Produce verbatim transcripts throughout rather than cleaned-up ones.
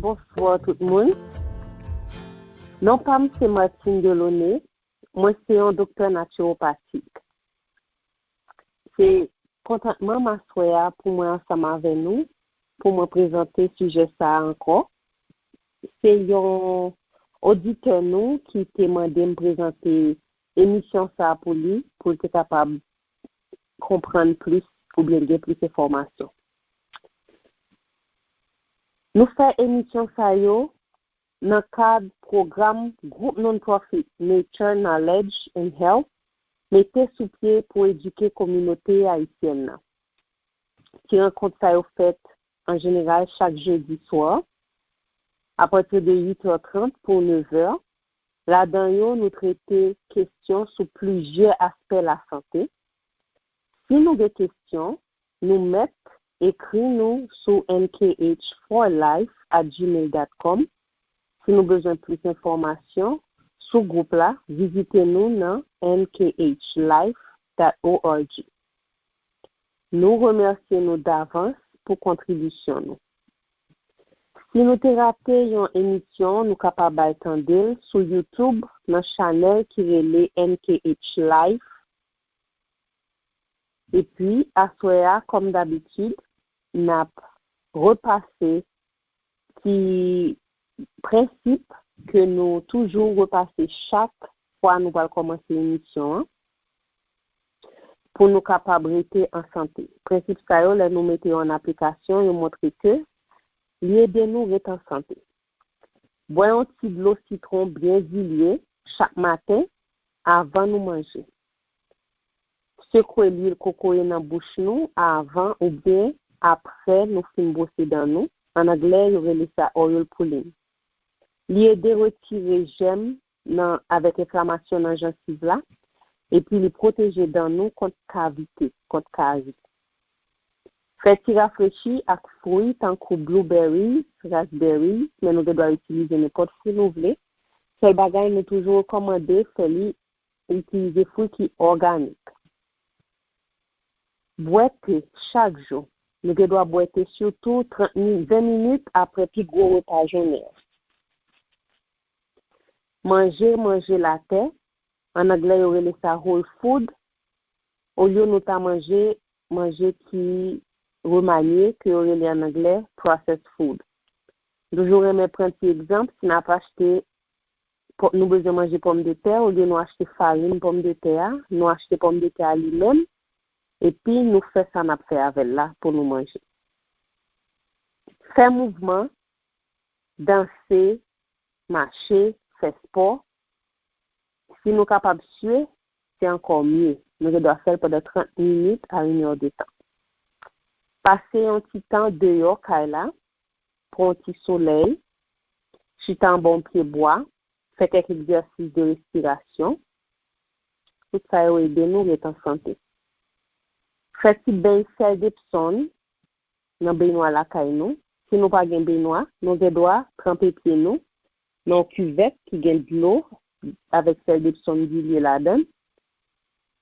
Bonswa tout moun. Non pa m se Martine Delaunay. Mwen se yon doktè natiwopatik. Se kontantman m aswè a pou mwen ansanm avè nou, pou mwen prezante sijè sa a ankò. Se yon oditè nou ki te mande m prezante emisyon sa a pou li, pou l te kapab konprann plis oubyen gen plis enfòmasyon. Nou fè emisyon sa yo nan kad pwogram gwoup non-profit Nature, Knowledge and Health mete sou pye pou edike kominote ayisyèn nan. Ti rankont sa yo fèt an jeneral chak jedi swa, apati de uit è trant pou nèf è. Ladan yo, nou trete kesyon sou plizyè aspè lasante. Si nou gen kesyon, nou mèt ekri nou sou N K H for life at gmail dot com. Si nou bezwen plis enfòmasyon sou gwoup la, vizite nou nan N K H life dot org. Nou remèsye nou davans pou kontribisyon nou. Si nou te rate yon emisyon, nou kapab al tande l sou YouTube nan chanèl ki rele N K H Life. Epi, aswè a, kòm dabitid, n ap repase ti prensip ke nou toujou repase chak fwa nou pral kòmanse emisyon an, pou nou kapab rete an sante. Prensip sa yo, lè nou mete yo an aplikasyon, yo montre ke li ede nou ret an sante. Bwè yon ti dlo sitwon byen dilye chak maten avan nou manje. Sekwe lwil kokoye nan bouch nou avan oubyen apre nou fin bwose dan nou. An anglè, yo rele sa oil pulling. Li ede retire jèm nan, avèk enflamasyon nan jansiv la, epi li pwoteje dan nou kont kavite, kont kari. Fè ti rafrechi ak fwi tankou blueberries, raspberries, men nou gen dwa itilize nenpòt fwi nou vle. Sèl bagay, nou toujou rekòmande fè li itilize fwi ki òganik. Bwè te chak jou. Nou gen dwa bwè te sitou trant mi-, ven minit apre pi gwo repa jounen an. Manje, manje latè, an anglè yo rele sa whole food, olye nou ta manje manje ki remanye, ke yo rele an anglè processed food. M toujou renmen pran ti egzanp, si n ap achte, pò-, nou bezwen manje pòmdetè, olye nou achte farin pòmdetè a, nou achte pòmdetè a li menm, epi nou fè sa n ap fè avè l la pou nou manje. Fè mouvman, danse, mache, fè spò. Si nou kapab swe, se ankò mye. Nou gen dwa fè l pandan trant minit a inè de tan. Pase yon ti tan deyò kay la, pran yon ti solèy, chita anba yon pye bwa, fè kèk egzèsis de respirasyon. Tout sa yo ede nou ret an sante. Fè ti beny sèl Depsonn nan benwa lakay nou. Si nou pa gen benwa, nou gen dwa tranpe pye nou nan yon kivèt ki gen dlo avèk sèl Depsonn dilye ladan l.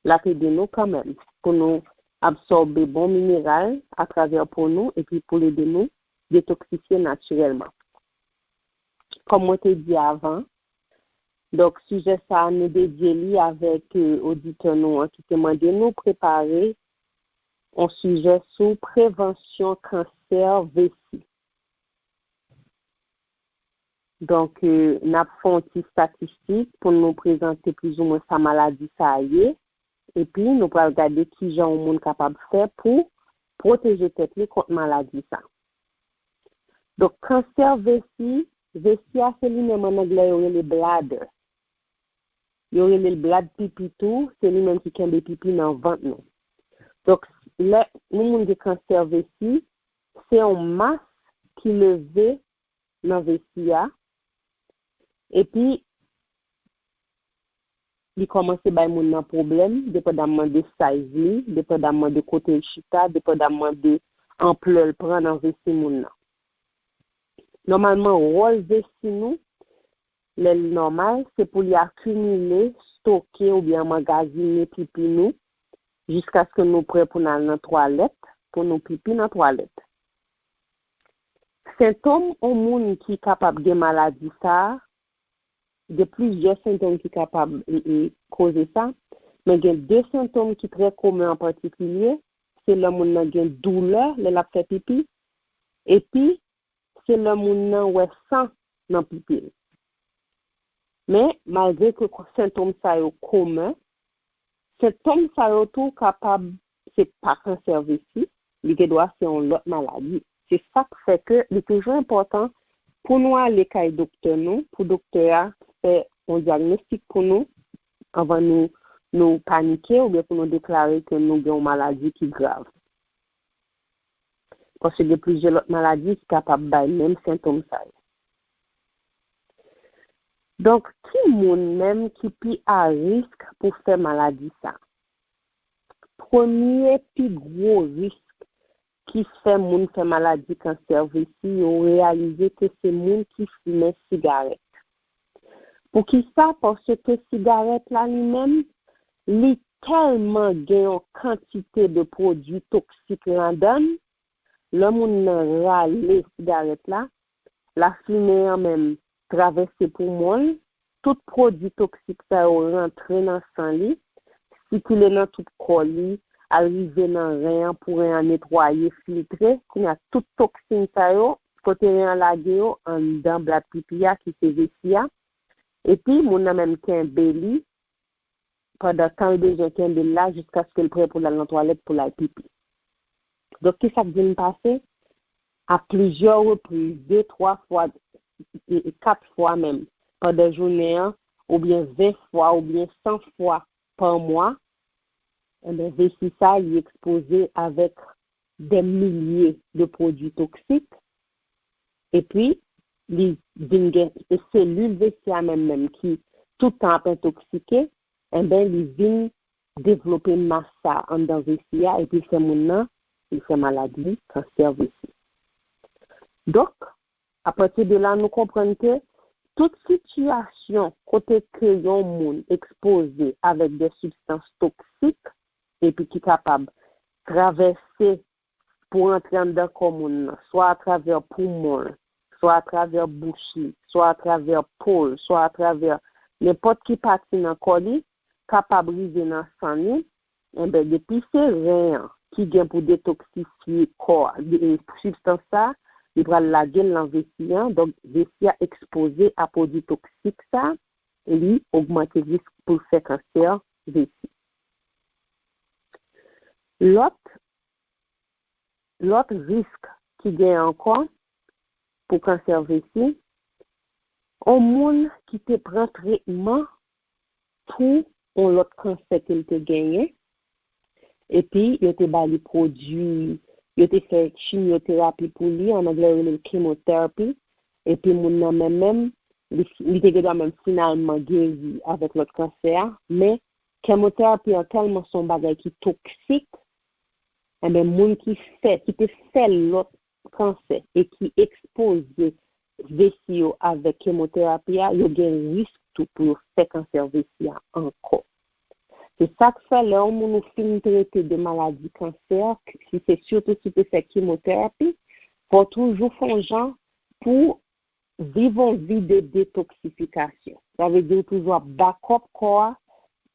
L ap ede nou kanmenm pou nou absòbe bon mineral atravè po nou epi pou l ede nou detoksifye natirèlman. Kòm mwen te di avan, donk, sijè sa a, nou dedye li avèk, eh, oditè nou an ki te mande nou prepare yon sijè sou prevansyon kansè vesi. Donk, eh, n ap fè yon ti estatistik pou nou prezante plizoumwen sa maladi sa a ye, epi nou pral gade kijan yon moun kapab fè pou pwoteje tèt li kont maladi sa. Donk, kansè vesi, vesi a se li menm an anglè yo rele bladder. Yo rele l blad pipi tou, se li menm ki kenbe pipi nan vant nou. Donk, lè yon moun gen kansè vesi, se yon mas ki leve nan vesi a, epi li kòmanse bay moun nan pwoblèm, depandamman de size li, depandamman de kote l chita, depandamman de anplè l pran nan vesi moun nan. Nòmalman, wòl vesi nou, lè l nòmal, se pou li akimile, stoke oubyen anmagazine pipi nou, jiskaske nou prè pou n al nan twalèt, pou nou pipi nan twalèt. Sentòm yon moun ki kapab gen maladi sa a, gen plizyè sentòm ki kapab e, e, koze sa, men gen de sentòm ki trè komen an patikilye, se lè moun nan gen doulè lè l ap fè pipi, epi se lè moun nan wè san nan pipi l. Men, malgre ke sentòm sa yo komen, sentòm sa yo tou kapab se pa kansè vesi, li gen dwa se yon lòt maladi. Se sa k fè ke li toujou enpòtan pou nou ale kay doktè nou, pou doktè a fè yon dyagnostik pou nou, anvan nou, nou panike oubyen pou nou deklare ke nou gen yon maladi ki grav. Paske gen plizyè lòt maladi ki kapab bay menm sentòm sa yo. Donk, ki moun menm ki pi a risk pou fè maladi sa? Premye pi gwo risk ki fè moun fè maladi kansè vesi, yo reyalize ke se moun ki fimen sigarèt. Poukisa? Paske sigarèt la li menm, li tèlman gen yon kantite de pwodui toksik ladan l, lè moun nan rale sigarèt la, lafimen an menm travèse poumon l, tout pwodui toksik sa yo rantre nan san li, sikile nan tout kò li, al rive nan ren an pou ren an netwaye, filtre. Kounye a, tout toksin sa yo, kote ren an lage yo, anndan blad pipi a, ki se vesi a. Epi, moun nan menm kenbe li, pandan tan l bezwen kenbe l la, jiskaske l prè pou l al nan twalèt, pou l al pipi. Donk, ki sa k vin pase? A plizyè repriz, de, twa fwa, e, e, kat fwa menm, pandan jounen an, oubyen ven fwa, oubyen san fwa pa mwa, enben, vesi sa, li ekspoze avèk dè milye de pwodui toksik, epi li vin gen selil vesi a menm, menm ki tout tan ap entoksike, enben, li vin devlope mas sa anndan vesi a, epi l fè moun nan, li fè maladi kansè vesi. Donk, apati de la, nou konprann ke tout sitiyasyon kote ke yon moun ekspoze avèk de sibstans toksik, epi ki kapab travèse pou rantre anndan kò moun nan, swa atravè poumon l, swa atravè bouch li, swa atravè po l, swa atravè nenpòt ki pati nan kò li, kapab rive nan san li, enben, depi se ren an ki gen pou detoksifye kò a, de, sibstans sa, li pral lage l nan vesi an, donk vesi a ekspoze a pwodui toksik sa, li ogmante risk pou l fè kansè vesi. Lòt, lòt risk ki gen ankò pou kansè vesi, yon moun ki te pran tretman pou yon lòt kansè ke l te genyen, epi yo te ba li pwodui, yo te fè chimyoterapi pou li, an anglè yo rele l chemotherapy, epi moun nan menm menm, li, li te gen dwa menm finalman geri avèk lòt kansè a, men chemotherapy an tèlman se yon bagay ki toksik, enben, moun ki fè, ki te fè lòt kansè e ki ekspoze vesi yo avèk chemoterapi a, yo gen risk tou pou yo fè kansè vesi a ankò. Se sa k fè lè yon moun ou fin trete de maladi kansè, si se sitou si te fè chemotherapy, fò w toujou fè yon jan pou viv yon vi de detoksifikasyon. Sa vle di ou toujou ap bakòp kò a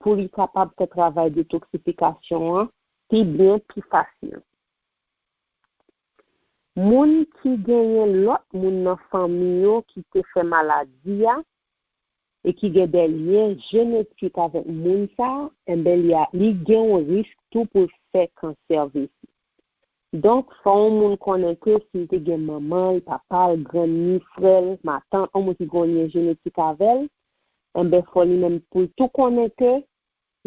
pou li kapab fè travay detoksifikasyon an pi byen, pi fasil. Moun ki genyen lòt moun nan fanmi yo ki te fè maladi a e ki gen de lyen jenetik avèk moun sa a, enben, li, a, li gen yon risk tou pou l fè kansè vesi. Donk, fò yon moun konnen ke si l te gen manman l, papa l, grann li, frè l, matant, yon moun ki gen yon lyen jenetik avè l, enben, fò li menm pou l tou konnen ke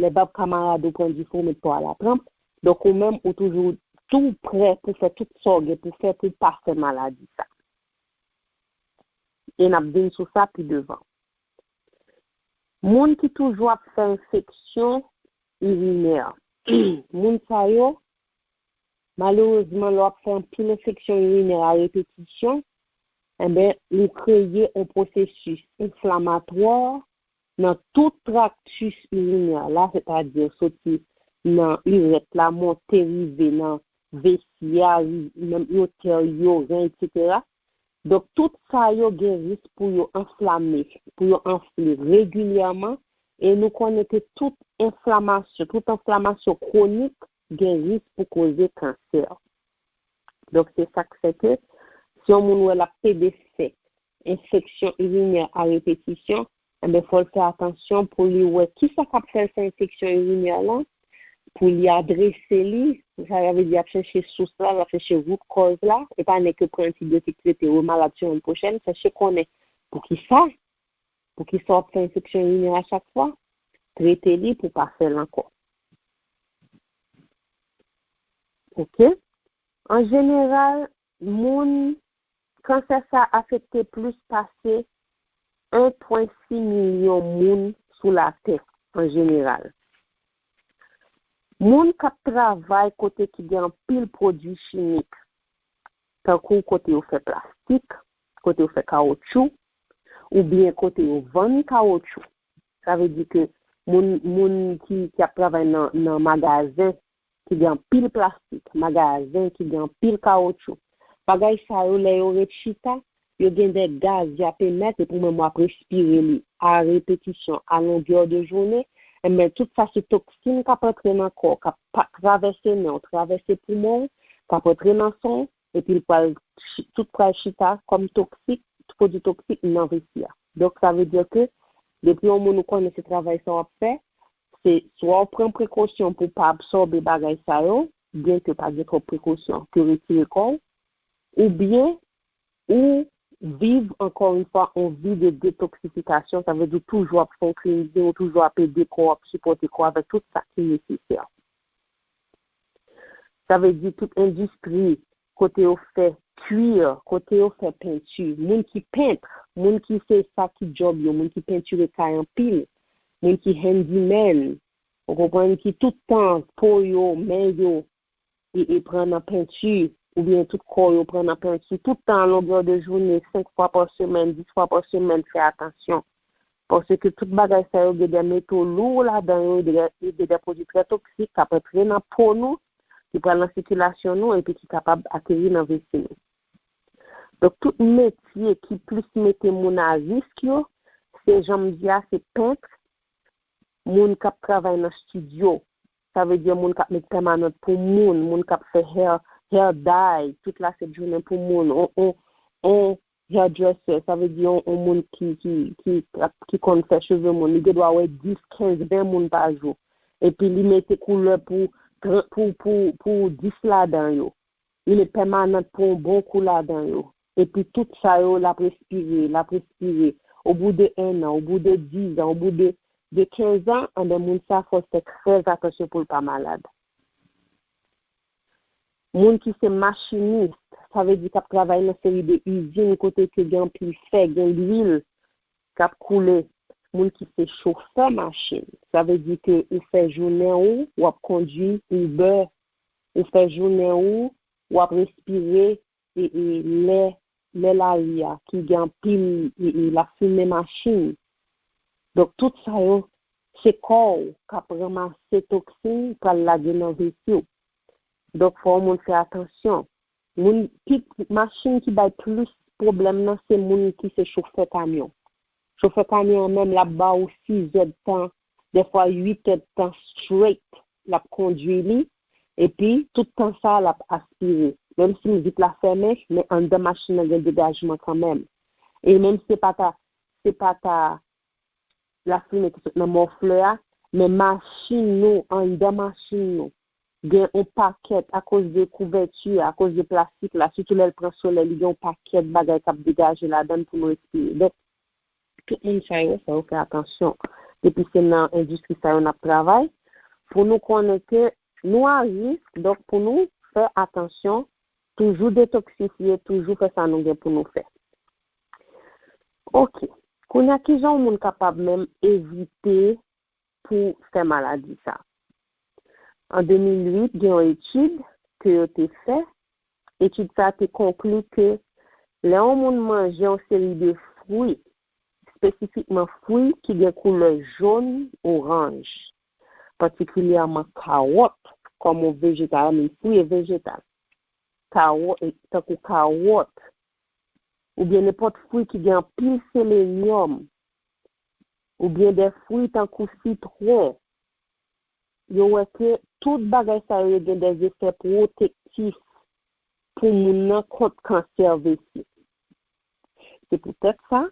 lè bab kamarad ou pran dife, ou met pa w a latranp. Donk, ou menm, ou toujou tou prè pou fè tout sa w gen pou fè pou w pa fè maladi sa. E n ap vin sou sa pi devan. Moun ki toujou ap fè enfeksyon irinè. Moun sa yo, malerezman, lè w ap fè anpil enfeksyon irinè a repetisyon, enben, ou kreye yon pwosesis enflamatwa nan tout traktis irinè la, sètadi soti nan irèt la, monte rive nan vesi a, ri-, nan itè yo, ren, etsetera. Donk, tout sa yo gen risk pou yo anflame, pou yo anfle regilyèman, e nou konnen ke tout enflamasyon, tout enflamasyon kwonik gen risk pou koze kansè. Donk, se sa k fè ke si yon moun wè l ap pede fè enfeksyon irinè a repetisyon, enben, fò l fè atansyon pou li wè kisa k ap fè l fè enfeksyon irinè lan, pou li adrese li, sa vle di ap chèche sous la, ap chèche root cause la, e pa nèk yo pran antibyotik trete, remalad semèn pwochèn, chèche konnen poukisa, poukisa w ap fè enfeksyon irinè a chak fwa, trete li pou pa fè l ankò. Oke? An jeneral, moun, kansè sa afekte plis pase en pwen sis milyon moun sou latè an jeneral. Moun k ap travay kote ki gen anpil pwodui chimik, tankou kote yo fè plastik, kote yo fè kawotchou, oubyen kote yo vann kawotchou. Sa vle di ke moun, moun ki, ki ap travay nan, nan magazen ki gen anpil plastik, magazen ki gen anpil kawotchou, bagay sa yo, lè yo ret chita, yo gen de gaz y ap emèt, epi ou menm w ap respire li a repetisyon, a longè de jounen, enben, tout sa se toksin k ap antre nan kò w, k ap pa, travèse nen w, travèse poumon w, k ap antre nan san w, epi l pral chi-, tout pral chita kòm toksik, pwodui toksik nan vesi a. Donk, sa vle di ke depi yon moun ou konnen se travay sa w ap fè, se swa w pran prekosyon pou w pa absòbe bagay sa yo, byen ke pa gen twòp prekosyon, ke retire kò w, oubyen ou viv, ankò yon fwa, yon vi de detoksifikasyon, sa vle di w toujou ap fè yon cleansing, ou toujou ap ede kò w, ap sipòte kò w avèk tout sa ki nesesè. Sa vle di tout endistri kote yo fè kuir, kote yo fè penti, moun ki pent, moun ki se sa ki djòb yo, moun ki pentire kay anpil, moun ki handyman, ou konprann, ki tout tan po yo, men yo, e, e pran nan penti, oubyen tout kò yo pran nan penti, tout tan, a longè de jounen, senk fwa pa semèn, dis fwa pa semèn, fè atansyon. Paske tout bagay sa yo gen de meto lou ladan yo, e gen de, e gen de pwodui trè toksik k ap antre nan po nou, ki pral nan sikilasyon nou, epi ki kapab ateri nan vesi nou. Donk, tout metye ki plis mete moun a risk yo, se, jan m di a, se pent, moun k ap travay nan estidyo, sa vle di moun k ap met pèmanant pou moun, moun k ap fè hair, hair dye, tout lasent jounen pou moun, on, on, on hairdresser, sa vle di on, on moun ki, ki, ki, ki konn fè cheve moun, li gen dwa wè dis, kenz, ven moun pa jou. Epi li mete koulè pou, tran-, pou, pou, pou dis ladan yo. Li met pèmanant pou yon bon kou ladan yo. Epi tout sa yo, l ap respire, l ap respire. Obou de en an, obou de diz an, obou de, de kenz an, anben moun sa fò l fè trè atansyon pou l pa malad. Moun ki se machinis, sa vle di k ap travay nan seri de izin kote ke gen anpil fè, gen lwil k ap koule. Moun ki se chofè machin, sa vle di ke ou fè jounen ou, w ap kondui Uber, ou fè jounen ou, w ap respire e, e lè, lè lari a ki gen anpil e, e lafimen machin. Donk, tout sa yo, se kò w k ap ranmase toksin pral lage nan vesi w. Donk, fò yon moun fè atansyon. Moun, pi, machin ki bay plis pwoblèm nan, se moun ki se chofè kamyon. Chofè kamyon an menm, l ap ba ou sizè d tan, dèfwa uit è d tan straight, l ap kondui li, epi tout tan sa a, l ap aspire. Menm si m vit la fèmen, men anndan machin nan gen degajman kanmenm. E menm si se pa ta, se pa ta lafimen ki sot nan mòflè a, men machin nou, anndan machin nou, gen yon pakèt, akoz de kouvèti a, akoz de plastik la, sitou lè l pran solèy, li gen yon pakèt bagay k ap degaje ladan l pou nou respire. Donk, tout moun sa yo, fò yo fè atansyon. Depi se nan endistri sa yo n ap travay, pou nou konnen ke nou a risk, donk pou nou fè atansyon, toujou detoksifye, toujou fè sa nou gen pou nou fè. Oke. Kounye a, kijan yon moun kapab menm evite pou fè maladi sa? An de mil uit, gen yon etid ke yo te fè. Etid sa a te konkli ke lè yon moun manje yon seri de fwi, espesifikman fwi ki gen koulè jòn, oranj, patikilyèman kawòt, kòm yon vejetal, I mean, fwi e vejetal. Kawòt, e, tankou kawòt, oubyen nenpòt fwi ki gen anpil selenyòm, oubyen de fwi tankou sitwon, yo wè ke tout bagay sa yo gen de efè pwotektif pou moun nan kont kansè vesi. Se poutèt sa,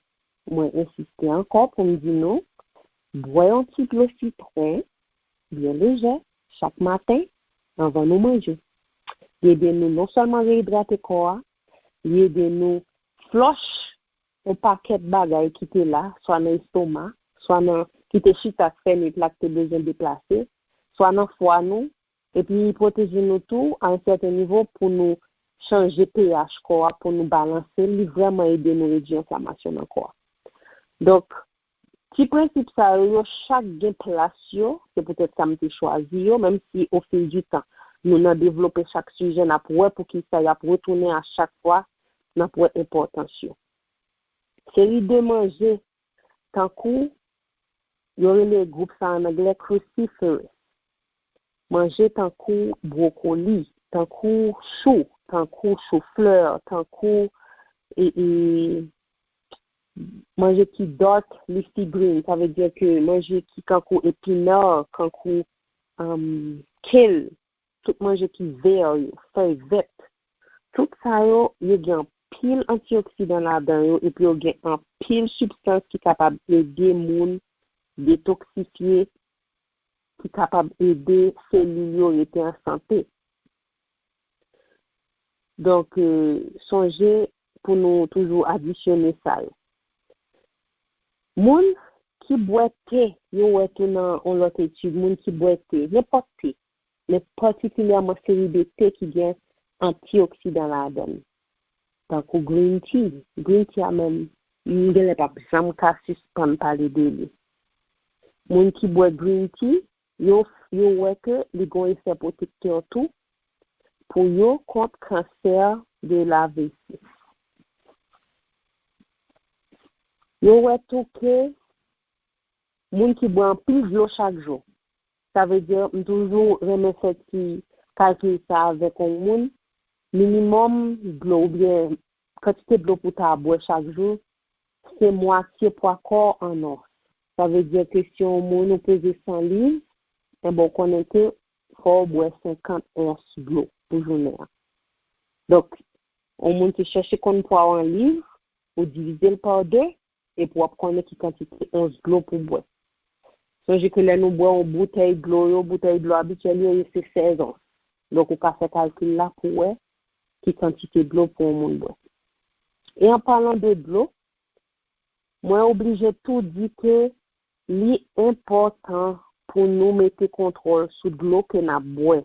mwen ensiste ankò pou m di nou, bwè yon ti dlo sitwon byen lejè chak maten anvan nou manje. Li ede nou non sèlman reyidrate kò a, li ede nou flòch yon pakèt bagay ki te la, swa nan estoma, swa nan ki te chita k fè nwit la k te bezwen deplase, swa nan fwa nou, epi li pwoteje nou tou a yon sèten nivo pou nou chanje pH kò a, pou nou balanse l, li vrèman ede nou redui enflamasyon nan kò a. Donk, ti prensip sa yo, yo chak gen plas yo, se poutèt sa m te chwazi yo, menm si ofil di tan, nou nan devlope chak sijè, n ap wè poukisa y ap retounen a chak fwa, n ap wè enpòtans yo. Seri de manje, tankou yo rele gwoup sa an anglè cruciferous. Manje tankou bwokoli, tankou chou, tankou chouflè, tankou e, e, manje ki dark leafy green, sa vle di ke manje ki kankou epinè, kankou um, kale, tout manje ki vè yo, fèy vèt. Tout sa yo, yo gen anpil antioksidan ladan yo, epi yo gen anpil sibstans ki kapab ede moun detoksifye, ki kapab ede selil yo rete an sante. Donk, euh, sonje pou nou toujou adisyone sa yo. Moun ki bwè te, yo wè tou nan yon lòt etid, moun ki bwè te, nenpòt te, men patikilyèman seri de te ki gen antioksidan ladan l, tankou green tea. Green tea a menm, m genlè p ap janm ka sispann pale de li. Moun ki bwè green tea, yo, yo wè ke li gen yon efè pwotektè tou pou yo kont kansè de la vesi. Yo wè tou ke moun ki bwè anpil dlo chak jou, sa vle di, m toujou renmen fè ti kalkil sa avèk yon moun, minimòm dlo oubyen kantite dlo pou ta bwè chak jou, se mwatye pwa kò w an ons. Sa vle di ke si yon moun ou peze san liv, enben w konnen ke fò w bwè senkant ons dlo pou jounen an. Donk, yon moun ki chèche konn pwa w an liv, ou divize l pa de, epi w ap konnen ki kantite ons dlo pou w bwè. Sonje ke lè nou bwè yon boutèy dlo yo, boutèy dlo abityèl yo, yo se sèz ons. Donk, ou ka fè kalkil la pou w wè ki kantite dlo pou yon moun bwè. E an palan de dlo, mwen oblije tou di ke li enpòtan pou nou mete kontwòl sou dlo ke n ap bwè.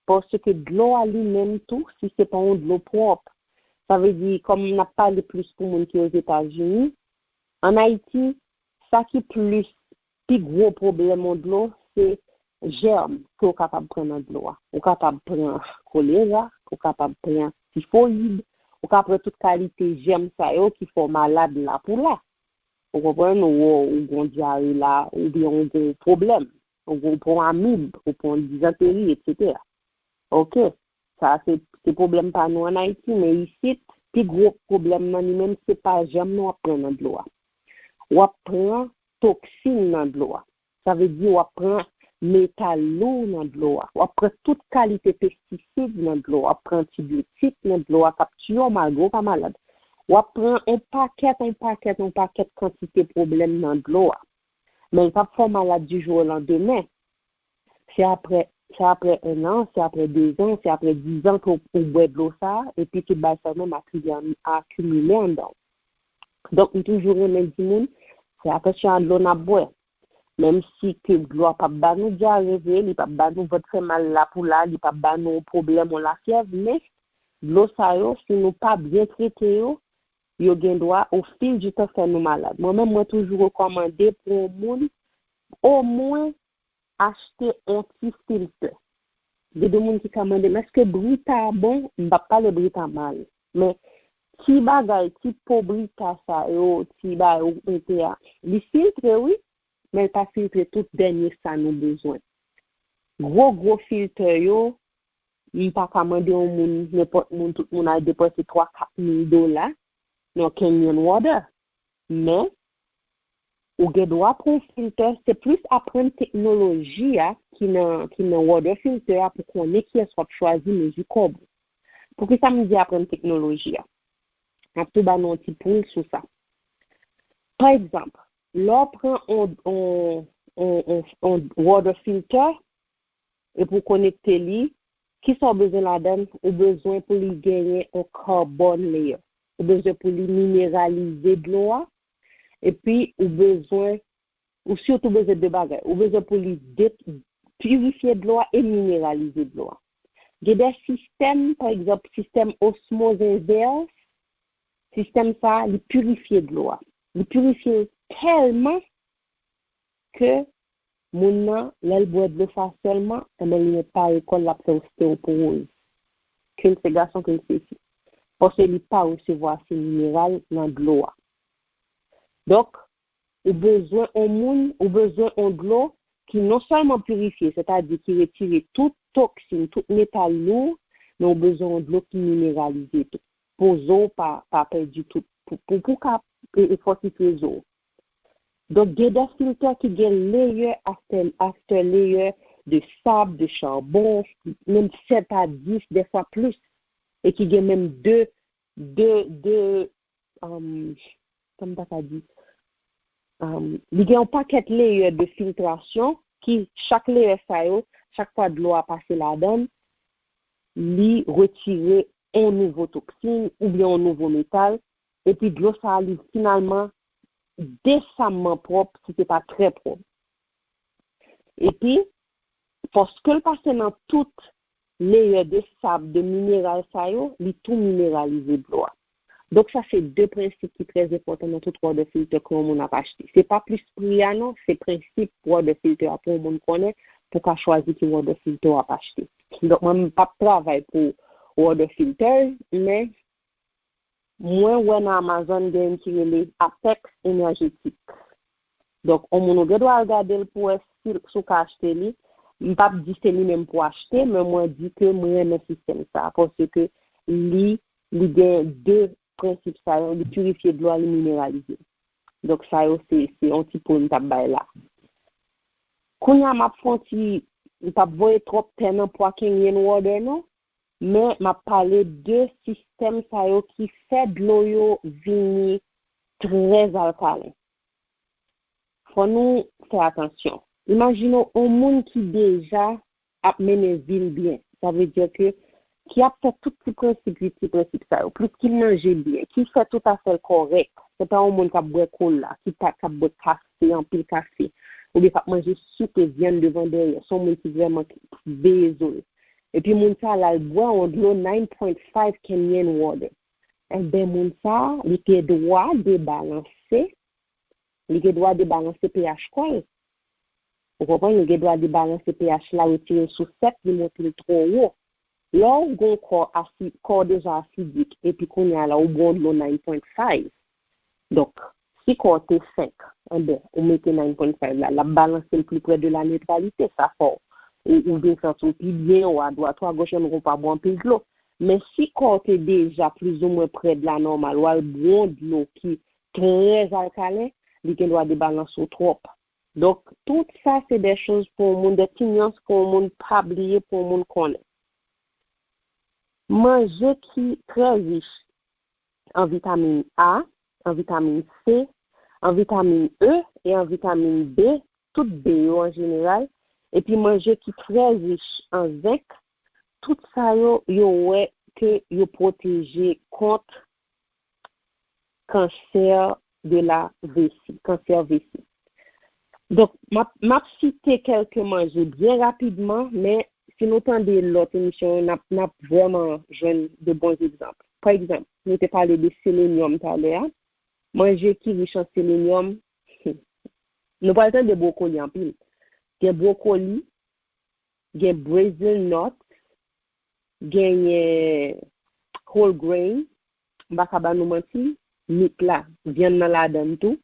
Paske dlo a li menm tou, si se pa yon dlo pwòp, sa vle di, kòm n ap pale plis pou moun ki Ozetazini, an Ayiti, sa ki plis, pi gwo pwoblèm yon dlo, se jèm ke w kapab pran nan dlo a. Ou kapab pran kolera, ou kapab pran tifoyid, ou ka pran tout kalite jèm sa yo ki fè w malad la pou la. Ou konprann? Ou, ou gen dyare la, oubyen ou gen pwoblèm, ou gen pran amib, ou pran dizanteri, etsetera. Oke, sa se, se pwoblèm pa nou an Ayiti, men isit, pi gwo pwoblèm nan li menm, se pa jèm nan w ap pran nan dlo a. W ap pran toksin nan dlo a. Sa vle di w ap pran metal lou nan dlo a. W ap pran tout kalite pestisid nan dlo a. W ap pran antibyotik nan dlo a k ap tiye w malgre w pa malad. W ap pran yon pakèt, yon pakèt, yon pakèt kantite pwoblèm nan dlo a. Men l p ap fè w malad di jou o landemen. Se apre, se apre en an, se apre dezan, se apre dizan ke w, ou bwè dlo sa a, epi tout bagay sa yo menm akimile, akimile anndan w. Donk, m toujou renmen di moun, fè atansyon a dlo n ap bwè. Menm si ke dlo a p ap ba nou dyare vre, li p ap ba nou vant fè mal la pou la, li p ap ba nou yon pwoblèm, yon lafyèv, men dlo sa yo, si nou pa byen trete yo, yo gen dwa, au fil du temps, fè nou malad. Mwen menm, mwen toujou rekòmande pou yon moun, omwen, achte yon ti filtè. Gen de moun ki ka mande m, èske Brita a bon? M p ap pale Brita mal. Men ti bagay, ti po Brita sa yo, ti bagay ou mete a, li filtre, wi, men l pa filtre tout dènye sa nou bezwen. Gwo, gwo filtè yo, m pa ka mande yon moun, nenpòt moun, tout moun al depanse twa, kat mil dola nan canyon water. Men, ou gen dwa pran yon filtè, se plis aprann teknoloji a ki nan, ki nan water filter a pou konnen kiyès w ap chwazi, mezi kòb ou. Poukisa m di aprann teknoloji a? M ap tou ba nou yon ti poul sou sa. Pa egzanp, lè w pran on, on, on, on, on water filter epi w konekte li, kisa w bezwen ladan l? Ou bezwen pou li genyen on carbon layer. Ou bezwen pou li mineralize dlo a. Epi ou bezwen, ou sitou bezwen de bagay. Ou bezwen pou li de, pirifye dlo a e mineralize dlo a. Gen de sistèm, pa egzanp, sistèm osmoz envès, sistèm sa a, li pirifye dlo a. Li pirifye l tèlman ke moun nan, lè l bwè dlo sa sèlman, enben, li mèt pare kò l, l ap fè osteoporoz. Ke l se gason, ke l se fi. Paske li pa resevwa ase mineral nan dlo a. Donk, ou bezwen on moun, ou bezwen on dlo ki non sèlman pirifye, sètadi ki retire tout toksin, tout metal lou, men ou bezwen on dlo ki mineralize tou. Pou zo w pa, pa pèdi tout, pou, pou, pou ka e, e fòtifye zo w. Donk, gen de filtè ki gen layer after, after layer de sab, de charbon, menm sèt a dis, dèfwa plis, e ki gen menm de, de, de, um, kòman m ta ka di? Um, li gen yon pakèt layer de filtrasyon ki chak layer sa yo, chak fwa dlo a pase ladan l, li retire yon nouvo toksin oubyen yon nouvo metal, epi dlo sa a, li finalman desamman pwòp, si se pa trè pwòp. Epi, paske l pase nan tout layer de sab, de mineral sa yo, li tou mineralize dlo a. Donk, sa se de prensip ki trè enpòtan nan tout water filter ke yon moun ap achte. Se pa plis pri a non, se prensip water filter a pou yon moun konnen, pou ka chwazi ki water filter w ap achte. Donk, mwen, m p ap travay pou water filter, men mwen wè nan Amazon gen youn ki rele Apex Energetic. Donk, yon moun ou gen dwa al gade l pou wè si, si w ka achte li. M p ap di se li menm pou achte, men mwen di ke mwen renmen sistèm sa, paske li, li gen de prensip sa yo, li pirifye dlo a, li mineralize. Donk, sa yo, se, se yon ti poul m t ap bay la. Kounye a, m ap fè yon ti, m p ap voye twòp tè nan pwa canyon water non, men m ap pale de sistèm sa yo ki fè dlo yo vini trè alkalen. Fò nou fè atansyon. Imajine w, yon moun ki deja ap mennen vi l byen. Sa vle di ke ki ap fè tout ti prensip, ti prensip sa yo. Plis ki manje byen, ki fè tout afè l kòrèk. Se pa yon moun k ap bwè kola, ki pa, k ap bwè kafe, anpil kafe, oubyen k ap manje sik e vyann devan dèyè. Se yon moun ki vrèman veye zo l. Epi moun sa a, l al bwè yon dlo nine point five canyon water. Enben, moun sa a, li te dwa debalanse, li te dwa debalanse pH kò l. Ou konprann? Li gen dwa debalanse pH la, retire l sou sèt, li monte l twò wo. Lè w gen yon kò asi-, kò w deja asidik, epi kounye a la, ou bwè yon dlo nine point five. Donk, si kò w te senk, enben, ou mete nine point five la, l ap balanse l pli prè de la neutralité, sa fè w, ou, ou vin santi w pi byen, ou adwat, ou agòch, menm ke w pa bwè anpil dlo. Men si kò w te deja plizoumwen prè de la nòmal, ou al bwè yon dlo ki trè alkalen, li gen dwa debalanse w twòp. Donk, tout sa se de choz pou yon moun, de ti nyans pou yon moun pa bliye, pou yon moun konnen. Manje ki trè rich an vitamin A, an vitamin C, an vitamin E e an vitamin B, tout B yo an jeneral, epi manje ki trè rich an zenk, tout sa yo, yo wè ke yo pwoteje kont kansè de la vesi, kansè vesi. Donk, m ap, m ap site kèlke manje byen rapidman, men si nou tande lòt emisyon yo, n ap, n ap vrèman jwenn de bon egzanp. Pa egzanp, nou te pale de selenyòm talè a. Manje ki rich an selenyòm, nou pral tande bwokoli anpil. Gen bwokoli, gen Brazil nut, genyen whole grain, m pa ka ba nou manti, meat la, vyann nan ladan l tou,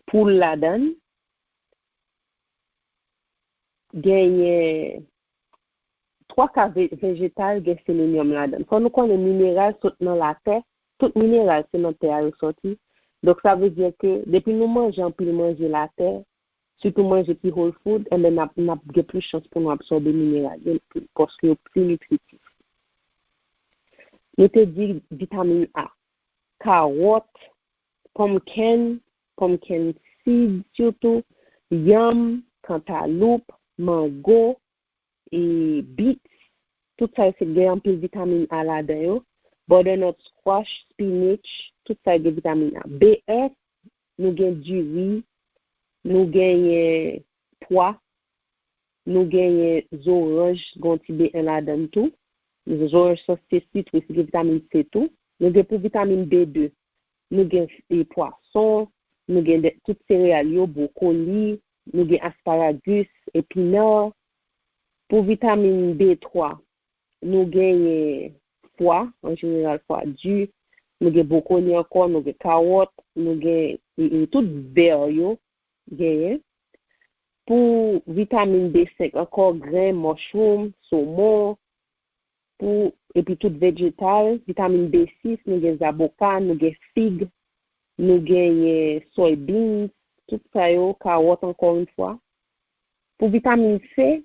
poul ladan l, genyen twa ka ve-, vejetal gen selenyòm ladan l. Fò nou konnen mineral sot nan latè, tout mineral se nan tè a yo sòti. Donk, sa vle di ke depi nou manje anpil manje latè, sitou manje ki whole food, enben, n ap, n ap gen plis chans pou nou absòbe mineral yo, paske yo pli nitritif. Nou te di vitamin A, kawòt, pumpkin, pumpkin seed sitou, yanm, kantaloup, mango, e beets, tout sa yo se gen anpil vitamin A ladan yo, butternut squash, spinach, tout sa yo gen vitamin A. B un, nou gen diri, nou genyen pwa, nou genyen zoranj, gen yon ti B un ladan l tou. Zoranj se sitrus, li gen vitamin C tou. Nou gen pou vitamin B deux, nou gen e, pwason, nou gen de, tout sereyal yo, bwokoli, nou gen asparagus, epinar. Pou vitamin B trois, nou genyen fwa, an jeneral fwa di, nou gen bwokoli ankò, nou gen kawòt, nou gen e, e, tout vè yo genyen. Pou vitamin B cinq ankò, grenn, mushroom, somon, pou, epi tout vejetal, vitamin B six, nou gen zaboka, nou gen fig, nou genyen soybeans, tout sa yo, kawòt ankò yon fwa. Pou vitamin C,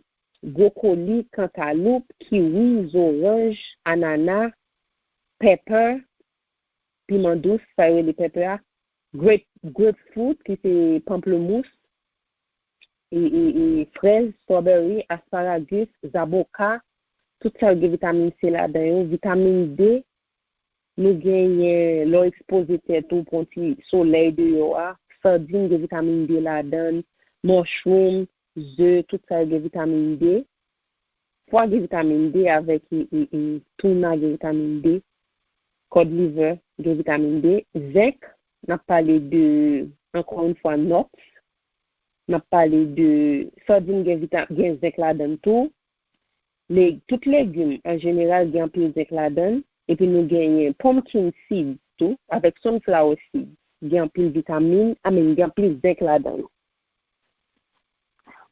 bwokoli, kantaloup, kiwi, zoranj, anana, pepper, piman dous, sa yo rele pepper a, grape, grapefruit, ki se pamplemousse, e, e, e frèz, strawberry, asparagus, zaboka, tout sa yo gen vitamin C ladan yo. Vitamin D, nou genyen, lè w ekspoze tèt ou pou yon ti solèy deyò a, sadin gen vitamin D ladan l, mushroom, ze, tout sa yo gen vitamin D. Pwa gen vitamin D avèk e, e, e, touna gen vitamin D. Cod liver gen vitamin D. Zenk, n ap pale de, ankò yon fwa, nuts. N ap pale de sadin gen vita, gen zenk ladan l tou. Le, tout legim an jeneral gen anpil zenk ladan l. Epi nou genyen pumpkin seed tou, avèk sunflower seed. Gen anpil vitamin, I mean, gen anpil zenk ladan yo.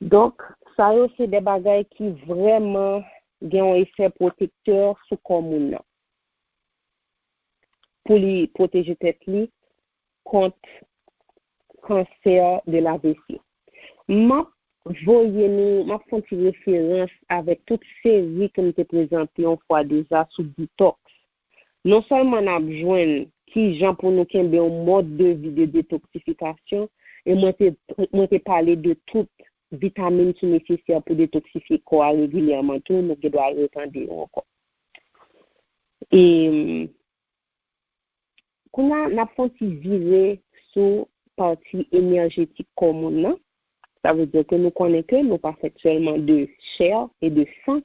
Donk, sa yo se de bagay ki vrèman gen yon efè pwotektè sou kò moun nan. Pou li pwoteje tèt li kont kansè de la vesi. M ap voye nou, m ap fè yon ti referans avèk tout seri ke m te prezante yon fwa deja sou detox. Non sèlman n ap jwenn kijan pou nou kenbe yon mòd de vi de detoksifikasyon, e mwen te, mwen te pale de tout vitamin ki nesesè pou detoksifye kò a regilyèman tou, nou gen dwa retande yo ankò. E kounye a, n ap fè yon ti vire sou pati enèjetik kò moun nan. Sa vle di ke nou konnen ke nou pa fèt sèlman de chè e de san,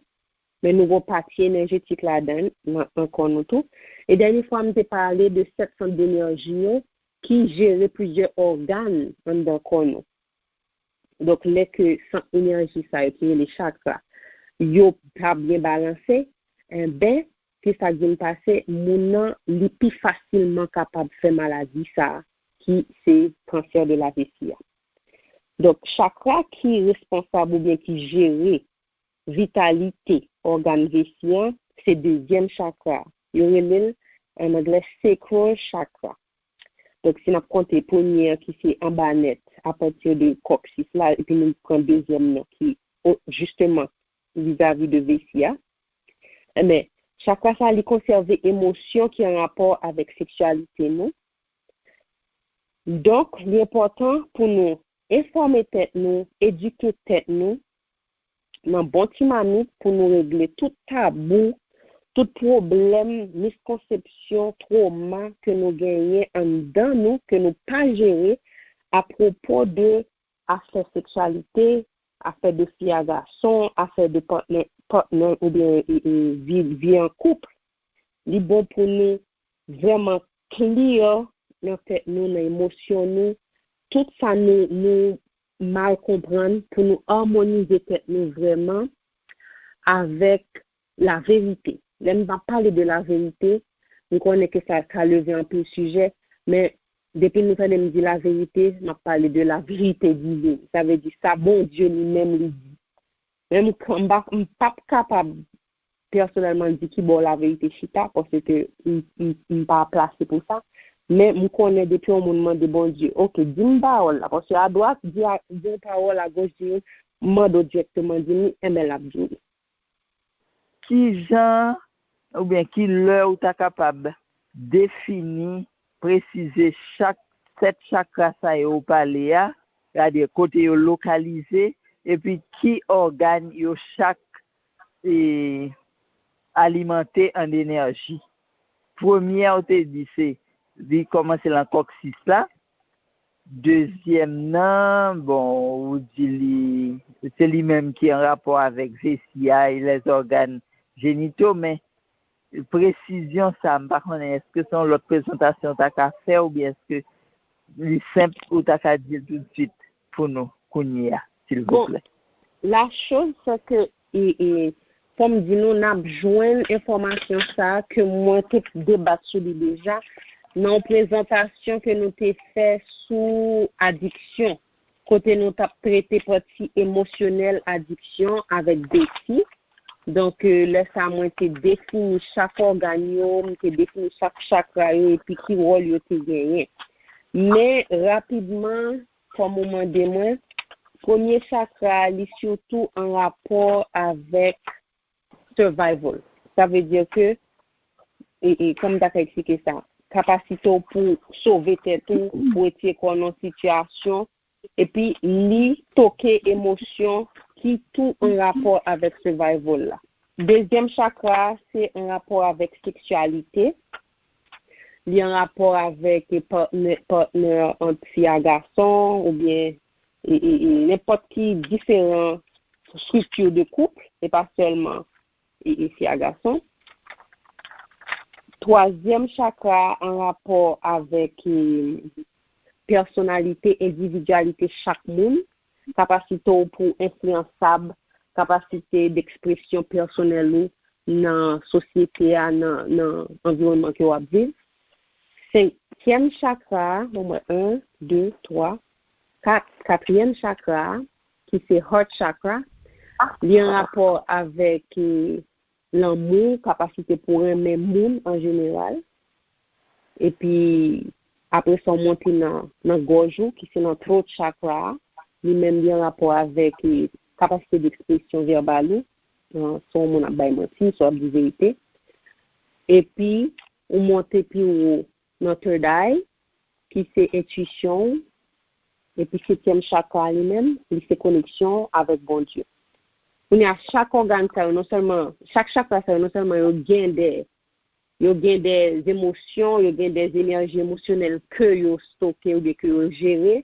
men nou gen yon pati enèjetik ladan l, nan, nan kò nou tou. E dènye fwa, m te pale de sèt sant denèji yo ki jere plizyè ògàn anndan kò nou. Donk, lè ke sant enèji sa yo ki rele chakra, yo pa byen balanse, enben, ki sa k vin pase, moun nan, li pi fasilman kapab fè maladi sa a, ki se kansè de la vesi a. Donk, chakra ki responsab oubyen ki jere vitalite ògàn vesi an, se dezyèm chakra. Yo rele l, an anglè, sacral chakra. Donk, si n ap konte premye an ki se anba nèt, apati de coccyx la, epi nou pran dezyèm nan ki, o, jisteman, vizavi de vesi a. Enben, chakra sa, li konsève emosyon ki an rapò avèk seksyalite nou. Donk, li enpòtan pou nou enfòme tèt nou, edike tèt nou, nan bon ti mamit pou nou regle tout tabou, tout pwoblèm, miskonsepsyon, twoma ke nou genyen anndan nou, ke nou pa jere apwopo de afè seksyalite, afè de fi a gason, afè de patnè, patnè oubyen e, e, vi, vi an koup. Li bon pou nou vrèman clear nan tèt nou, nan emosyon nou, tout sa nou, nou mal konprann, pou nou amonize tèt nou vrèman avèk laverite. Lè m ap pale de laverite, m konnen ke sa ka leve anpil sijè, men depi nou tande m di laverite, m ap pale de laverite divin. Sa vle di sa Bondye li menm li di. Men m, m pa, m p ap kapab pèsonèlman di ki bò laverite chita, paske m, m, m pa plase pou sa. Men m konnen depi yon moun mande Bondye, oke, di m pawòl la, paske adwat di, a- di yon pawòl, agoch di yon, mande w dirèkteman, di m li, enben l ap di w li. Ki jan oubyen ki lè ou ta kapab defini, presize chak sèt chakra sa yo ou pale a, sètadi kote yo lokalize, epi ki ògàn yo chak e, alimante an enèji. Premyè ou te di se li kòmanse nan kòksis la. Dezyèm nan, bon, ou di li se li menm ki an rapò avèk vesi a e lèzògàn jenito, men presizyon sa, m pa konnen èske se yon lòt prezantasyon ou ta ka fè oubyen èske li senp ou ta ka di l toutswit pou nou kounye a, silvouplè? Bon, la choz se ke e, e, fò m di nou n ap jwenn enfòmasyon sa a ke mwen te debat sou li deja nan yon prezantasyon ke nou te fè sou adiksyon, kote nou t ap trete pati emosyonèl adiksyon avèk Betty. Donk, e, lè sa a, mwen te defini chak ògàn yo, m te defini chak chakra yo epi ki wòl yo te genyen. Men, rapidman, kòm ou mande mwen, premye chakra a, li sitou an rapò avèk survival. Sa vle di ke, e, e, kòman m ta ka eksplike sa? Kapasite w pou sove tèt ou, pou retire kò w nan sitiyasyon, epi li toke emosyon ki tou an rapò avèk survival la. Dezyèm chakra a, se an rapò avèk seksyalite. Li an rapò avèk patnè, patnè ant fi a gason oubyen e, e, e, nenpòt ki diferan strikti de koup, e pa sèlman e, e fi a gason. Twazyèm chakra a an rapò avèk e, pèsonalite, endividyalite chak moun, kapasite w pou enfliyansab, kapasite dekspresyon pèsonèl ou nan sosyete a, nan, nan anviwònman ke w ap viv. Senkyèm chakra a, bon, mwen, en, de, twa, kat, katriyèm chakra a, ki se heart chakra, li an rapò avèk e, lanmou, kapasite pou renmen moun an jeneral. Epi, apre sa, w monte nan, nan gòj ou, ki se nan throat chakra a. Li menm, li an rapò avèk e, kapasite dekspresyon vèbal ou. An, si w moun ap bay manti, si w ap di verite. Epi, ou monte pi wo nan third eye, ki se entwisyon w. Epi setyèm chakra a li menm, li se koneksyon w avèk Bondye. Kounye a, chak ògàn sa yo, non sèlman, chak chakra sa yo, non sèlman yo gen de, yo gen de emosyon, yo gen de enèji emosyonèl ke yo stoke oubyen ke yo jere,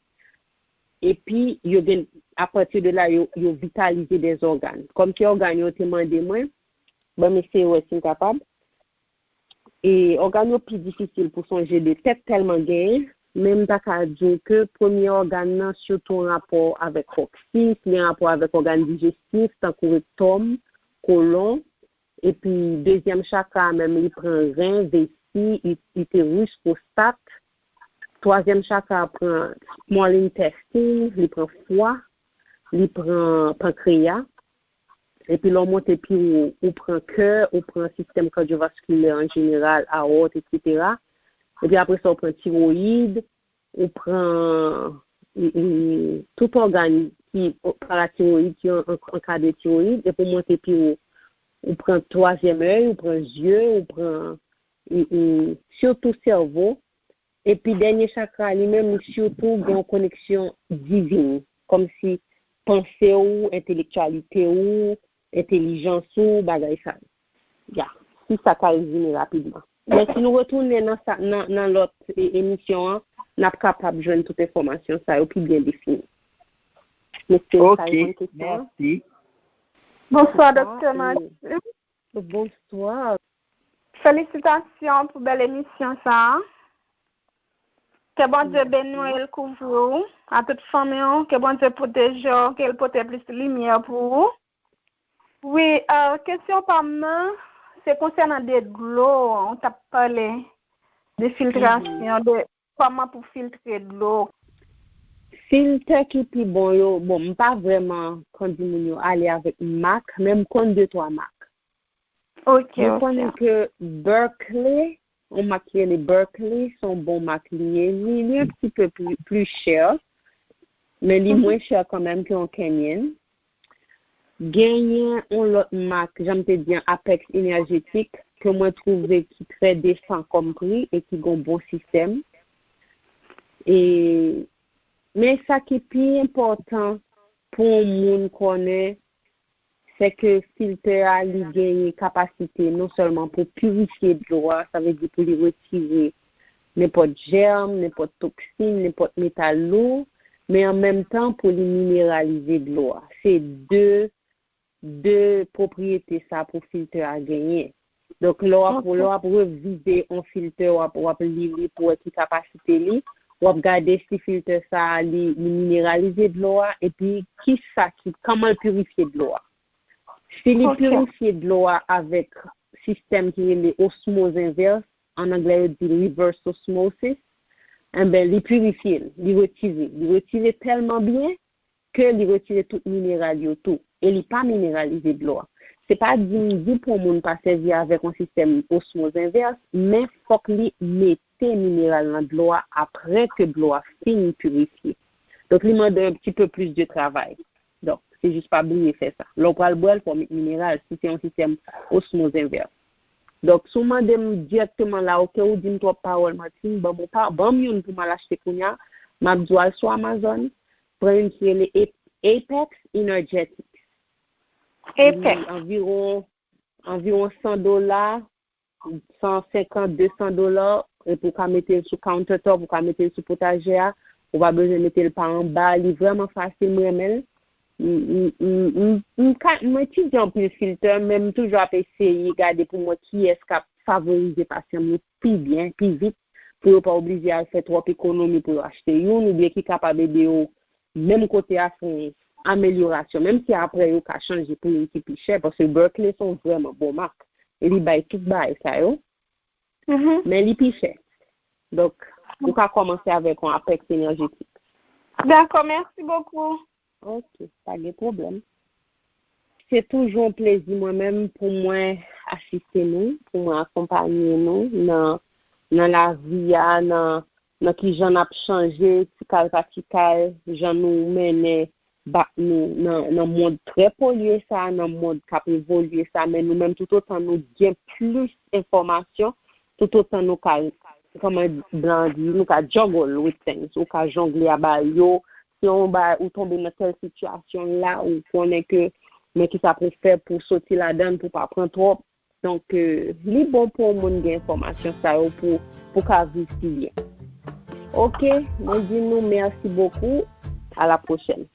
epi yo gen, apati de la, yo, yo vitalize de ògàn. Kòm ki ògàn yo te mande mwen, ban m eseye wè si m kapab. E ògàn yo pi difisil pou sonje de tèt tèlman genyen, men m ta ka di w ke premye ògàn nan sitou an rapò avèk kòksis, li an rapò avèk ògàn dijestif, tankou rektòm, kolon, epi dezyèm chakra a menm li pran ren, vesi, i- iteris, pwostat, twazyèm chakra a pran small intestine, li pran fwa, li pran pankreya, epi lè w monte pi wo, ou pran kè, ou pran sistèm kadyovaskilè an jeneral, awòt, etsetera. Epi apre sa, ou pran tiwoyid, ou pran e, e, tout ògàn ki paratiwoyid, ki an, an, ankadre tiwoyid, epi w monte pi wo, ou pran twazyèm èy, ou pran zye, ou pran e, e, sitou sèvo. Epi dènye chakra li menm, li sitou gen yon koneksyon divin, kòmsi panse w, entelektyalite w, entelijans ou, bagay sa yo. Ya, si sa ka rezime rapidman. Men si nou retounen nan sa, nan, nan lòt e, emisyon an, n ap kapab jwenn tout enfòmasyon sa yo pi byen defini. M espere sa reponn kesyon an. Mèsi. Bonswa, Doktè Martine. Bonswa. Felisitasyon pou bèl emisyon sa a. Ke Bondye beni w e l kouvri w, a tout fanmi w. Ke Bondye pwoteje w, ke l pote plis limyè pou ou. Wi, euh, kesyon pa m nan, se konsènan de dlo, ou t ap pale de filtrasyon, de kòman pou filtre dlo. Filtè ki pi bon yo, bon, m pa vrèman konn di moun yo ale avèk mak, men m konn de twa mak. Ok, Mwen ok. konnen ke Berkeley, yon mak ki rele Berkeley, se yon bon mak li ye. Li, li un petit peu plus, plus cher, men li mwen chè kanmenm ke yon Kenyan. Genyen yon lòt mak, jan m te di an, Apex Energetic, ke mwen twouve ki trè desan kòm pri e ki gon bon sistèm. E, men sa ki pi enpòtan pou yon moun konnen, se ke filtè a, li genyen kapasite non sèlman pou pirifye dlo a, sa vle di pou li retire nenpòt jèm, nenpòt toksin, nenpòt metal lou, men an menm tan pou li mineralize dlo a. Se de, de pwopriyete sa pou filtè a genyen. Donk, lè w ap, lè w ap revize yon filtè, w ap, w ap li li pou wè ki kapasite li, w ap gade si filtè sa a, li, li mineralize dlo a, epi ki sa ki, kòman l pirifye dlo a. Si li Ok. pirifye dlo a avèk sistèm ki rele osmoz envès, an anglè yo di reverse osmosis, enben, li pirifye l, li retire, li retire tèlman byen ke li retire tout mineral yo tou, e li pa mineralize dlo a. Se pa di m di pou yon moun pa sèvi avèk yon sistèm osmoz envès, men fòk li mete mineral nan dlo a apre ke dlo a fin pirifye. Donk, li mande un petit peu plus de travay. Donk, se jis pa bliye fè sa. Lè w pral bwè l, fò w met mineral, si se yon sistèm osmoz envès. Donk, si w mande m dirèkteman la, oke, ou di m twòp pawòl, Martine, ban m yon pa, ban m youn pou m al achte kounye a, m ap di w al sou Amazon, pran youn ki rele A-, Apex Energetics. Apex. Li anviwon, anviwon san dola, san senkant, de san dola, epi w ka mete l sou countertop, ou ka mete l sou potajè a, ou pa bezwen mete l pa anba, li vrèman fasil, m renmen l. M, m, m, m, m ka, m etidye anpil filtè, men m toujou ap eseye gade pou m wè kiyès k ap favorize pasyan m yo pi byen, pi vit, pou yo pa oblije al fè twòp ekonomi pou yo achte youn, oubyen ki kapab ede yo menm kote a fè yon amelyorasyon, menm si apre yo ka chanje pou youn ki pi chè, paske Berkeley se yon vrèman bon mak, e li bay tout bagay sa yo, Mhm. men li pi chè. Donk, ou ka kòmanse avèk yon Apex Energetic. Dakò, mèsi bokou. Ok, pa gen pwoblèm. Se toujou yon plezi mwen menm pou mwen asiste nou, pou mwen akonpanye nou nan, nan lavi a, nan, nan ki jan n ap chanje, ti kal pa ti kal, jan nou mennen bak nou nan, nan mond trè polye sa, nan mond k ap evolye sa, men nou menm toutotan nou gen plis enfòmasyon, toutotan nou ka, kòman blan di, nou ka juggle with things, ou ka jongle a bagay yo, si yon bagay ou tonbe nan tèl sitiyasyon la, ou konnen ke men ki sa pou fè pou soti ladan l, pou pa pran twòp. Donk, euh, li bon pou yon moun gen enfòmasyon sa yo pou, pou ka viv pi byen. Ok, mwen di nou mèsi bokou. À la prochaine.